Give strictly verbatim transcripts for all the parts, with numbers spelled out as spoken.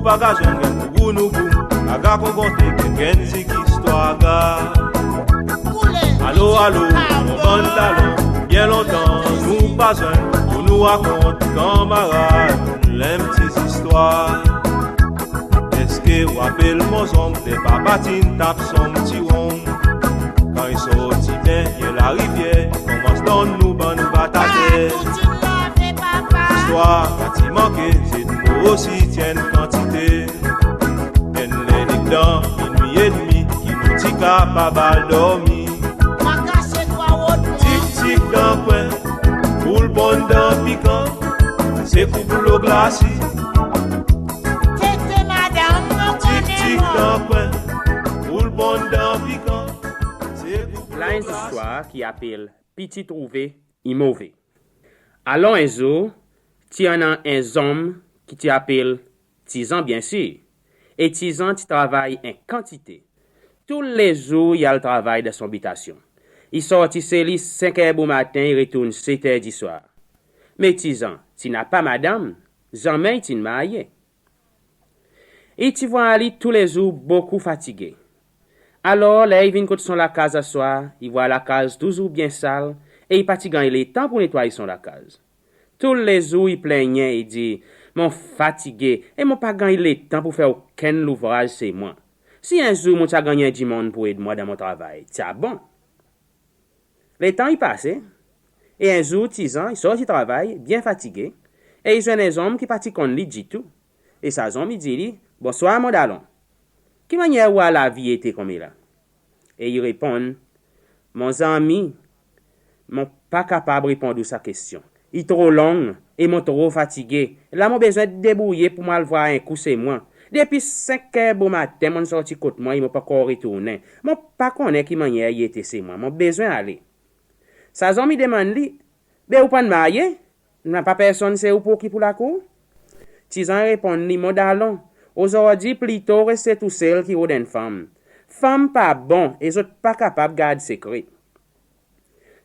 Pa gazon gen nougout nougout, aga kongonte gen kenn zik istwar aga. Alo, alo, mon bann dalon, byen lontan nou pa zwenn, pour nou rakont kanmarad, lenm ti zistwar. Eski ou rapel mon zonm, ler papa ti'n tap son ti wonm? Kan i sorti byen, byen larivyer, konmans donn nou bann batate. Zistwar pa ti manke, zedmo osi ti annan kantite. Enn ler nik dan minwi edmi, ki nou ti kapab al dormi. Tik tik dan kwen, boul ponn dan pikan, se kou dlo glasi. Tik tik dan kwen, boul ponn dan pikan, se kou dlo glasi. La enn zistwar ki apel Piti trouve i move. Alor en zour, ti annan en zonm ki ti apel Tizan, byensir. E Tizan ti travay en kantite. Toulezour i al travay dan son bitasyon. I sorti se li senk er bomaten, i retourn set er diswar. Me Tizan ti napa madanm, zanmen i ti'n marye. I ti vwar li toulezour bokou fatige. Alor, ler i vin kot son lakaz aswar, i vwar lakaz touzour byen sal, e i pa ti ganny letan pour netway son lakaz. Toulezour i plennyen, i dir, "Mon fatige e mon pa ganny letan pour fer okenn louvraz se mwan. Si en zour mon ti a ganny en dimoun pour ed mwan dan mon travay, ti a bon." Letan i pase, e en zour Tizan i sorti travay, byen fatige, e i zwenn en zonm ki pa ti konn li ditou. E sa zonm i dir li, "Bonswar mon dalon. Ki mannyer ou vwar lavi ete konmela?" E i reponn, "Mon zanmi, mon pa kapab reponn ou sa kestyon. I tro long e mon tro fatige. La mon bezwen debourye pour mon al vwar en kou se mwan. Depi senk er bomaten mon'n sorti kot mwan e mon pa ankor retournen. Mon pa konnen ki mannyer i ete se mwan. Mon bezwen ale." Sa zonm i demann li, "Be ou pa'n marye? Napa personn se ou pour okip ou lakour?" Tizan i reponn li, "Mon dalon, ozordi plito reste tousel ki rod enn fanm. Fanm pa bon e zot pa kapab gard sekre."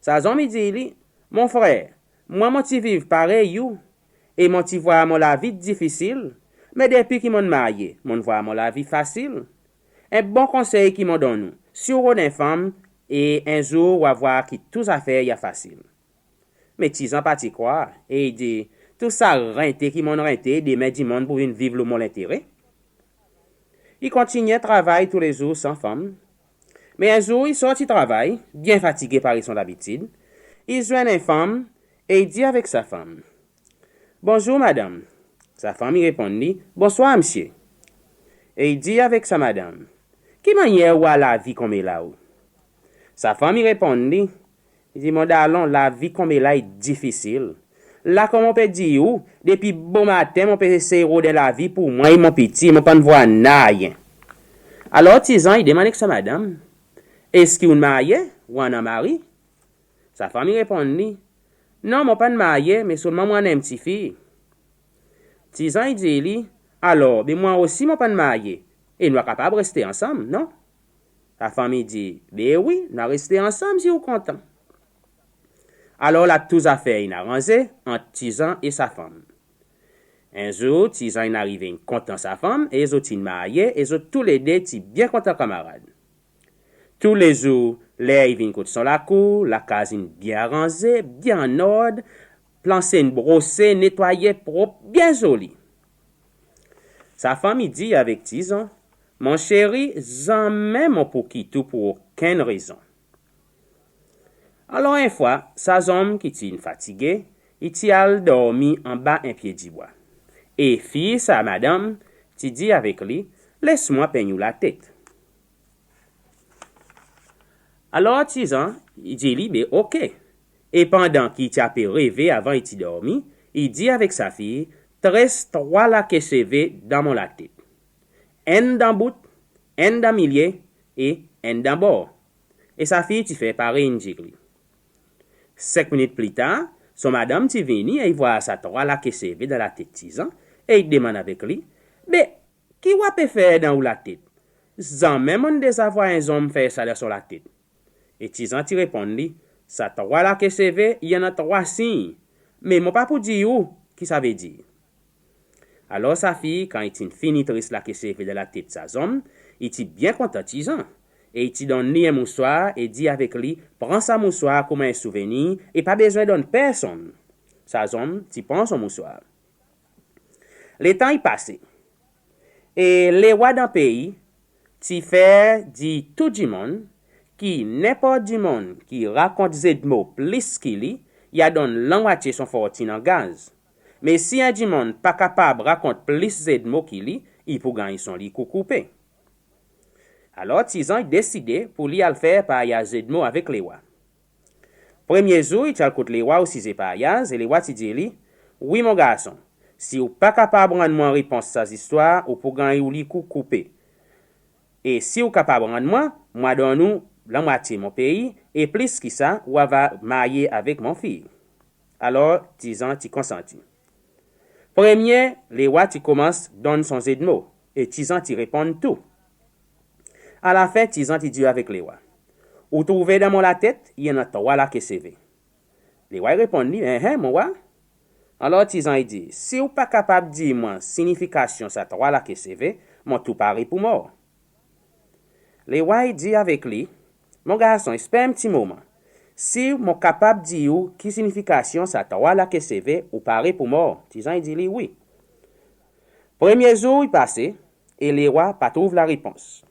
Sa zonm i dir li, "Mon frer, mwan mon ti viv parey ou, e mon ti vwar mon lavi difisil, me depi ki mon'n marye, mon'n vwar mon lavi fasil. En bon konsey ki mon donn ou, si ou rod en fanm, e en zour ou a vwar ki tou zafer i a fasil." Me Tizan pa ti krwar, e i dir, "Tou sa rente ki mon'n rente, demen dimoun pour vin viv lo mon lentere." I kontinyen travay toulezour san fanm. Me en zour i sorti travay, byen fatige parey son labitid, i zwenn en fanm, e i dir avek sa fanm, "Bonzour madanm." Sa fanm i reponn li, "Bonswar msye." E i dir avek sa madanm, "Ki mannyer ou vwar lavi konmela ou?" Sa fanm i reponn li, i dir, "Mon dalon, lavi konmela i difisil. La konman mon pe dir ou, depi bomaten mon pe esey rod en lavi pour mwan e mon piti, mon pa'n vwar nanryen." Alor Tizan i demann ek sa madanm, "Eski ou'n marye, ou annan mari?" Sa fanm i reponn li, "Non, mon pa'n marye, me selman mon annan en pti fiy." Tizan i dir li, "Alor, be mwan osi mon pa'n marye, e nou a kapab reste ansanm, non?" Sa fanm i dir, "Be wi, nou a reste ansanm si ou kontan." Alor la tou zafer in aranze ant Tizan e sa fanm. En zour, Tizan in arive in kontan sa fanm, e zot in marye, e zot toulede ti byen kontan kanmarad. Toulezour, ler i vin kot son lakour, lakaz in byen aranze, byen annord, plans in brose, netwaye prop, byen zoli. Sa fanm i dir avek Tizan, "Mon seri, zanmen mon pou kit ou pour okenn rezon." Alor en fwa, sa zonm ki ti'n fatige, i ti al dormi anba en pye dibwa. E fiy sa madanm ti dir avek li, "Les mwan penny ou latet." Alor Tizan i dir li, "Be oke." E pandan ki i ti ape reve avan i ti dormi, i dir avek sa fiy, "Tres trwa lake seve dan mon latet. Enn dan bout, enn dan milye, e enn dan bor." E sa fiy ti fer parey in dir li. Senk minit pli tar, son madanm ti vini e i vwar sa trwa lake seve dan latet Tizan, e i demann avek li, "Be, ki ou ape fer dan ou latet? Zanmen mon'n deza vwar en zonm fer sa dan son latet." E Tizan ti reponn li, "Sa trwa lake seve, i annan trwa siny, me mon pa pou dir ou ki sa vedir." Alor sa fiy, kan i ti'n fini tres lake seve dan latet sa zonm, i ti byen kontan Tizan. E i ti donn li en mouswar e dir avek li, pran sa mouswar konman en souvenir e pa bezwen donn personn. Sa zonm ti pran son mouswar. Letan i pase. E lerwa dan pei ti fer dir tou dimoun ki nenport dimoun ki rakont zedmo plis ki li, i a donn lanmwatye son fortin an gaz. Me si en dimoun pa kapab rakont plis zedmo ki li, i pou ganny son likou koupe. Alor Tizan i deside pour li al fer paryaz zedmo avek lerwa. Premye zour i ti al kot lerwa o size paryaz e lerwa ti dir li, wi mon garson, si ou pa kapab rann mwan repons sa zistwar, ou pou ganny ou likou koupe. E si ou kapab rann mwan, mon a donn ou lanmwatye mon pei, e plis ki sa, ou ava marye avek mon fiy. Alor Tizan ti konsanti. Premye lerwa ti konmans donn son zedmo e Tizan ti reponn tou. Alafen Tizan ti dir avek lerwa, ou trouve dan mon latet i annan trwa lake seve. Lerwa i reponn li, enhen mon war. Alor Tizan i dir, si ou pa kapab dir mwan sinifikasyon sa trwa lake seve, mon tou pare pour mor. Lerwa i dir avek li, mon garson, esper en pti moman. Si mon kapab dir ou ki sinifikasyon sa trwa lake seve, ou pare pour mor? Tizan i dir li wi. Premye zour i pase e lerwa pa trouv larepons.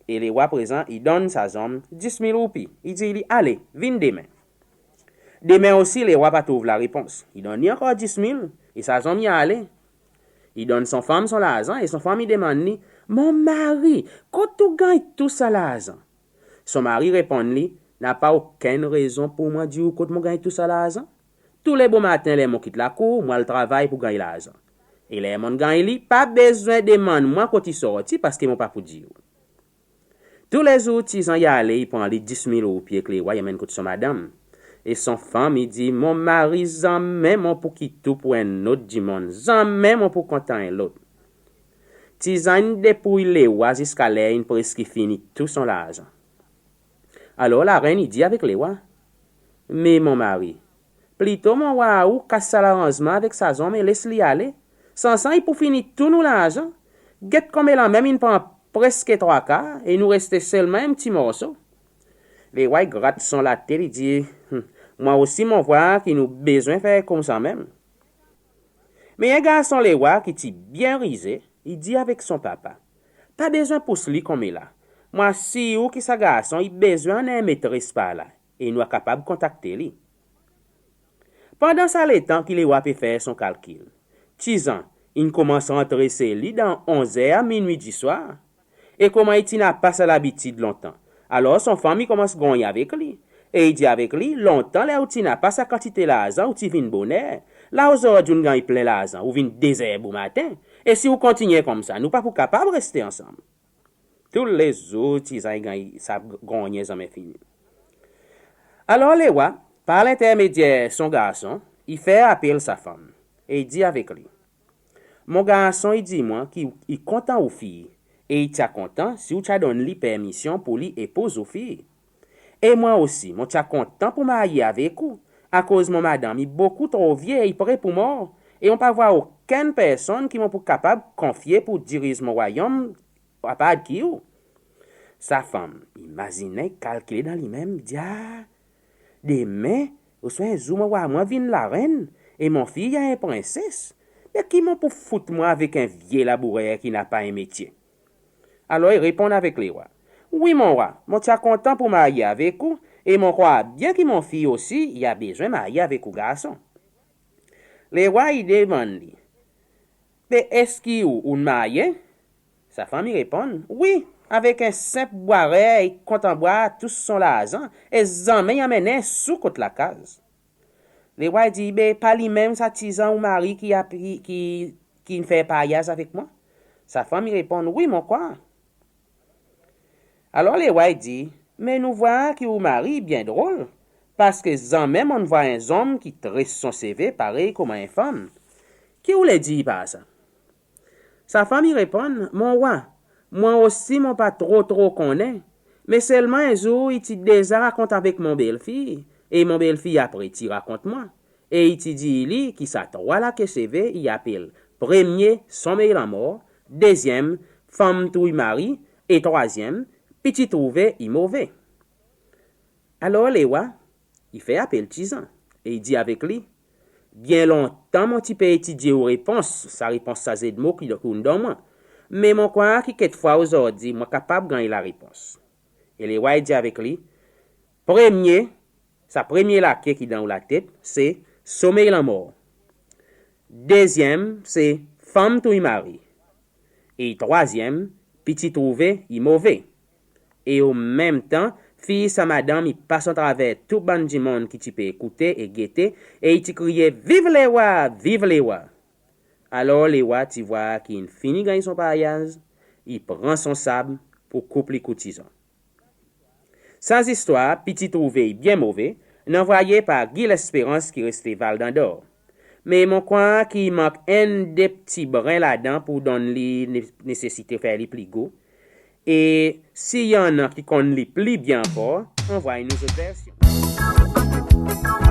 E lerwa prezan i donn sa zonm dis mil roupi. I dir li, ale, vin demen. Demen osi lerwa pa trouv larepons. I donn li ankor dis mil e sa zonm i ale. I donn son fanm son larzan e son fanm i demann li, mon mari, kot ou ganny tou sa larzan? Son mari reponn li, napa okenn rezon pour mwan dir ou kot mon ganny tou sa larzan. Tou le bomaten ler mon kit lakour, mon al travay pour ganny larzan. E ler mon'n ganny li, pa bezwen demann mwan kot i sorti, paski mon pa pou dir ou. Tou le zour Tizan i ale, i pran li dis mil roupi ek lerwa i anmenn kot son madanm. E son fanm i dir, mon mari, zanmen mon pou kit ou pour en lot dimoun, zanmen mon pou kontan en lot. Tizan in depouy lerwa ziska ler in preski fini tou son larzan. Alor larenn i dir avek lerwa, me mon mari, plito mon war ou kas sa laranzman avek sa zonm e les li ale. Sansan i pou fini tou nou larzan. Get konmela menm in pran preski trwa kar e nou reste selman en pti morso. Lerwa i grat son latet, i dir, hm, mwan osi mon war ki nou bezwen fer koumsa menm. Me en garson lerwa ki ti byen rize, i dir avek son papa, pa bezwen pous li konmela. Mon asir ou ki sa garson i bezwen annan en metres par la e nou a kapab kontakte li. Pandan sa letan ki lerwa pe fer son kalkil, Tizan in konmans rantre se li dan onz er a minwi diswar. E konman i ti napa sa labitid lontan, alor son fanm i konmans gronnyen avek li. E i dir avek li, lontan ler ou ti napa sa kantite larzan ou ti vin boner. La ozordi ou'n ganny plen larzan, ou vin dezer bomaten. E si ou kontinyen koumsa, nou pa pou kapab reste ansanm. Tou le zour Tizan i ganny sa gronnyen zanmen fini. Alor lerwa, par lentermedyer son garson, i fer apel sa fanm e i dir avek li, mon garson i dir mwan ki i kontan ou fiy e i ti a kontan si ou ti a donn li permisyon pour li epouz ou fiy. E mwan osi mon ti a kontan pour marye avek ou, akoz mon madanm i bokou tro vye e i pre pour mor, e mon pa war okenn personn ki mon pou kapab konfye pour diriz mon rwayonm apard ki ou. Sa fanm i mazinen, i kalkile dan li menm, i dir, a, demen ouswa en zour mon war mwan vin larenn e mon fiy i a en prenses. Me ki mon pou fout mwan avek en vye labourer ki napa en metye? Alor i reponn avek lerwa, wi mon rwa, mon ti a kontan pour marye avek ou e mon krwar byen ki mon fiy osi i a bezwen marye avek ou garson. Lerwa i demann li, be eski ou, ou'n marye? Sa fanm i reponn, wi, avek en senp bwarer, i kontan bwar tou son larzan e zanmen i anmenn en sou kot lakaz. Lerwa i dir, be pa li menm sa Tizan ou mari ki a, ki, ki, ki'n fer paryaz avek mwan? Sa fanm i reponn, wi mon krwar. Alor lerwa i dir, me nou war ki ou mari i byen drol, paski zanmen mon'n war en zonm ki tres son seve parey konman en fanm. Ki ou le dir par sa? Sa fanm i reponn, mon rwa, mwan osi mon pa tro tro konnen, me selman en zour i ti deza rakont avek mon belfiy, e mon belfiy apre ti rakont mwan, e i ti dir li ki sa trwa lake seve i apel Premye, sonmey lanmor. Dezyenm, fanm touy mari. E trwazyenm, piti trouve i move. Alor lewa i fer apel Tizan e i dir avek li, byen lontan mon ti pe etidye ou repons, sa repons sa zedmo ki ou'n donn mwan. Me mon krwar ki kekfwa ozordi mon kapab ganny larepons. E lewa i dir avek li, premye, sa premye lake ki dan ou latet se sonmey lanmor. Dezyenm se fanm touy mari. E trwazyenm, piti trouve i move. E o menm tan, fiy sa madanm i pas atraver tou bann dimoun ki ti pe ekoute e gete, e i ti kriye, viv lewa, viv lewa. Alor lewa ti vwar ki in fini ganny son paryaz, i pran son sab pour koup li kot Tizan. Sa zistwar, piti trouve i byen move, in anvoye par Guy Lesperance ki reste Val d'Andorre. Me mon krwar ki i mank enn de pti bren ladan pour donn li ne-, nesesite fer li pli gou. E si i annan ki konn li pli byen ankor, anvoy nou zot versyon.